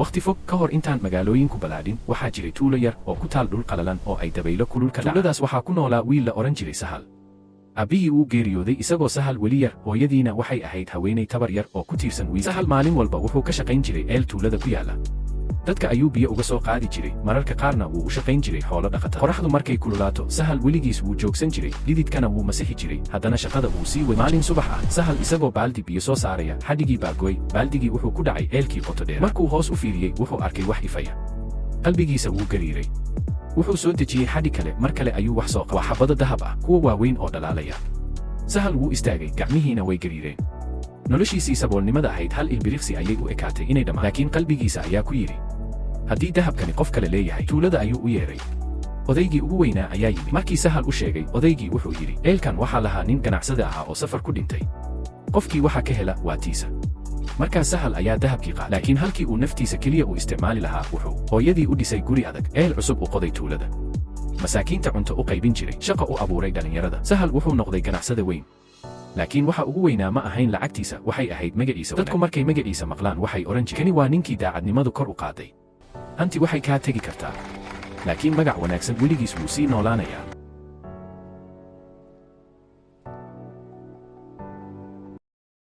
Wakhti fog ka hor, intaan magaalooyinku balaadhin, waxaa jiray tuulo yar oo ku taal dhul qalalan oo ay dabaylo kulul ka dhacaan. Tuuladaas waxaa ku noolaa wiil la odhan jiray Sahal. Aabbihii wuu geeriyooday isagoo Sahal weli yar, hooyadiina waxay ahayd haweenay tabar yar oo ku tiirsan wiil. Sahal maalin walba wuxuu ka shaqayn jiray eel tuulada ku yaala. Dadka ayuu biyo uga soo qaadi jiray, mararka qaarna wuu u shaqayn jiray xoolo dhaqatada. Qoraxdu markay kululaato, Sahal weligiis wuu joogsan jiray, dhididkana wuu masixi jiray, haddana shaqada wuu sii wadi. Maalin subax ah, Sahal isagoo baaldi biyo soo saaraya, xadhigii baa goy. Baaldigii wuxuu ku dhacay eelkii qoto dheer. Markuu hoos u fiiriyey, wuxuu arkay wax ifaya. Qalbigiisa wuu gariiray. Wuxuu soo dejiyey xadhig kale. Mar kale ayuu wax soo. Waa xabado dahab ah, kuwa waaweyn oo dhalaalaya. Sahal wuu istaagay, gacmihiina way gariireen. Noloshiisii saboolnimada ahayd hal ilbiriqsi ayay u ekaatay inay dhammaan, laakiin qalbigiisa ayaa ku yidhi: "Haddii dahabkani qof kale leeyahay." Tuulada ayuu u yeedhay. Odaygii ugu weynaa ayaa yimid. Markii Sahal u sheegay, odaygii wuxuu yidhi: "Eelkan waxaa lahaa nin ganacsade ahaa oo safar ku dhintay. Qofkii waxa ka hela waa tiisa." Markaas Sahal ayaa dahabkii qaatay, laakiin halkii uu naftiisa keliya u isticmaali lahaa, wuxuu hooyadii u dhisay guri adag, eel cusub u qoday tuulada, masaakiinta cunto u qaybin jiray, shaqo u abuuray dhallinyarada. Sahal wuxuu noqday ganacsade weyn, laakiin waxa ugu weynaa ma ahayn lacagtiisa, waxay ahayd magaciisa. Dadku markay magaciisa maqlaan, waxay odhan jireen: "Kani waa ninkii daacadnimadu kor u qaaday." Hanti waxay kaa tegi kartaa, laakiin magac wanaagsan weligiis wuu sii noolaanayaa.